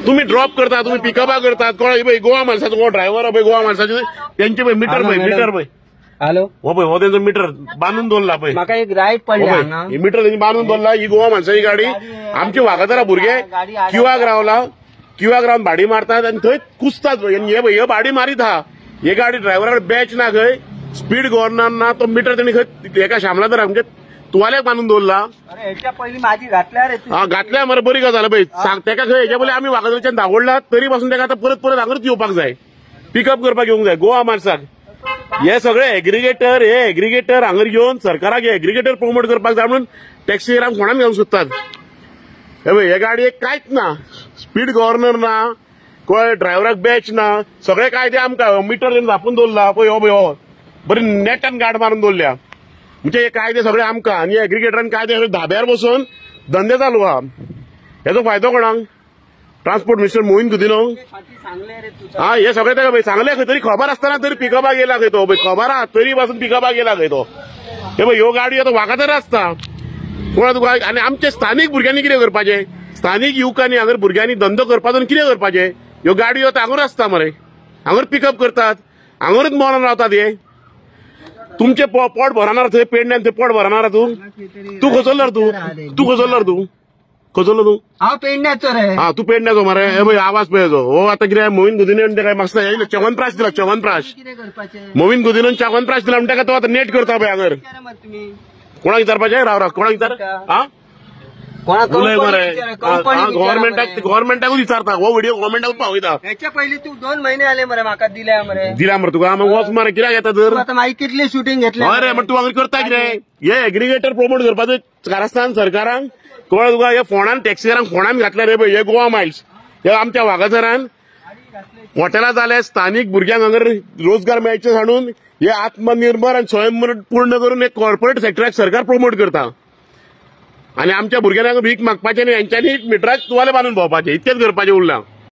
तुम्ही ड्रॉप करता, तुम्ही पिकअपा करतात. कोण पळय गोवा माणसाचो कोण ड्रायव्हर पळय गोवा माणसाचे तेंचे पळय मिटर पळय, मिटर पळय. हॅलो, हो पळय हो तेंचो मिटर बांदून दवरला पळय. म्हाका एक रायट पडला, ही मिटर तेंची बांदून दवरला. ही गोवा माणसाची गाडी. आमची वागातरा भुरगे क्युआक रावला, क्युआक रावन भाडी मारतात आनी थंय कुसतात. हे पळय ह्यो भाडी मारीत हा. हे गाडी ड्रायव्हराक बॅच ना खंय, स्पीड गव्हर्नर ना, तो मिटर तेणी खंय एका शामला तर म्हणजे तुवाल्याक बांदून दवरला. माझी घातल्या रे. हा घातल्या मरे, बरी गजाल पळय. सांग तेका खंय हेच्या पयलीं आमी वागातरच्यान धांवडला तरी पासून तेका आतां परत परत हांगाच येवपाक जाय, पिकअप करपाक येवंक जाय गोवा माणसाक. हे सगळे एग्रिगेटर, हे एग्रिगेटर हांगर येवन सरकाराक हे एग्रिगेटर प्रमोट करपाक जाय म्हणून टॅक्सीरांक फोणान घालूंक सोदतात. हे पळय हे गाडयेक कांयच ना, स्पीड गव्हर्नर ना, कोण ड्रायव्हराक बॅच ना, सगळे कायदे आमकां. मिटर धापून दवरला पळय, हो पळय हो बरी नेटान गाड मारून दवरल्या. म्हणजे हे कायदे सगळे आमकां आनी एग्रिगेटरान कायदे सगळे धाब्यार बसून धंदे चालू आहा. हेचो फायदो कोणाक? Transport minister Mohin Godinho. हा हे सगळे ताका सांगले खंय तरी खबर आसतना तरी पिकअपाक येयला खंय तो, खबर आहा तरी पासून पिकअपाक येयला खंय तो. हे पळय ह्यो गाडी आतां वागातरा आसता कोणा तुका. आनी आमचे स्थानीक भुरग्यांनी कितें करपाचें? स्थानीक युवकांनी हांगर भुरग्यांनी धंदो करपाचो आनी कितें करपाचें? ह्यो गाडयो आतां हांगर आसता मरे, हांगर पिकअप करतात, हांगरूच मॉलान रावतात. हे तुमचे पोट भरणार थंय पेडण्यान, थंय पोट भरणार तूं. तूं खंयसरलो तूं? तूं खंयसरलो तूं? खंयसरलो तूं? हांव पेडण्याचो रे. हा तूं पेडण्याचो मरे. हे पळय आवाज पळय हेजो. हो आतां कितें मोहीन गुदिन्होन तेका म्हाका च्यवनप्राश दिला, च्यवनप्राश. मोहीन गुदिन्होन च्यवनप्राश दिला म्हणटा तो आतां नेट करता पळय हांगर. कोणाक विचारपाचें? राव राव, कोणाक विचार? हा उलय मरे. गव्हर्मेंटाक, गव्हर्मेंटाकूच विचारता. हो व्हिडिओ गव्हर्मेंटाकूच पावयता. हेच्या पयलीं तूं 2 महिने आले मरे, म्हाका दिल्या मरे. दिल्या मरे तुका? मग वच मरे, कित्याक येता तर? आतां मागीर कितली शुटींग घेतली हय रे. मग तूं हांगा करता कितें? हे एग्रिगेटर प्रमोट करपाचो कारस्थान सरकारान. कळ्ळें तुका? हे फोणान टॅक्सीकारांक फोणान घातल्या रे पळय. हे गोवा मायल्स हे आमच्या वागातरान हॉटेलां जाले, स्थानीक भुरग्यांक हांगर रोजगार मेळचे सांडून हे आत्मनिर्भर आनी स्वयंपूर्ण करून एक कॉर्पोरेट सेक्टराक सरकार प्रमोट करता. आनी आमच्या भुरग्यांक भीक मागपाचें न्ही, हेंच्यांनी मिटराक तुवाले बांदून भोंवपाचें, इतकेंच करपाचें उरलां.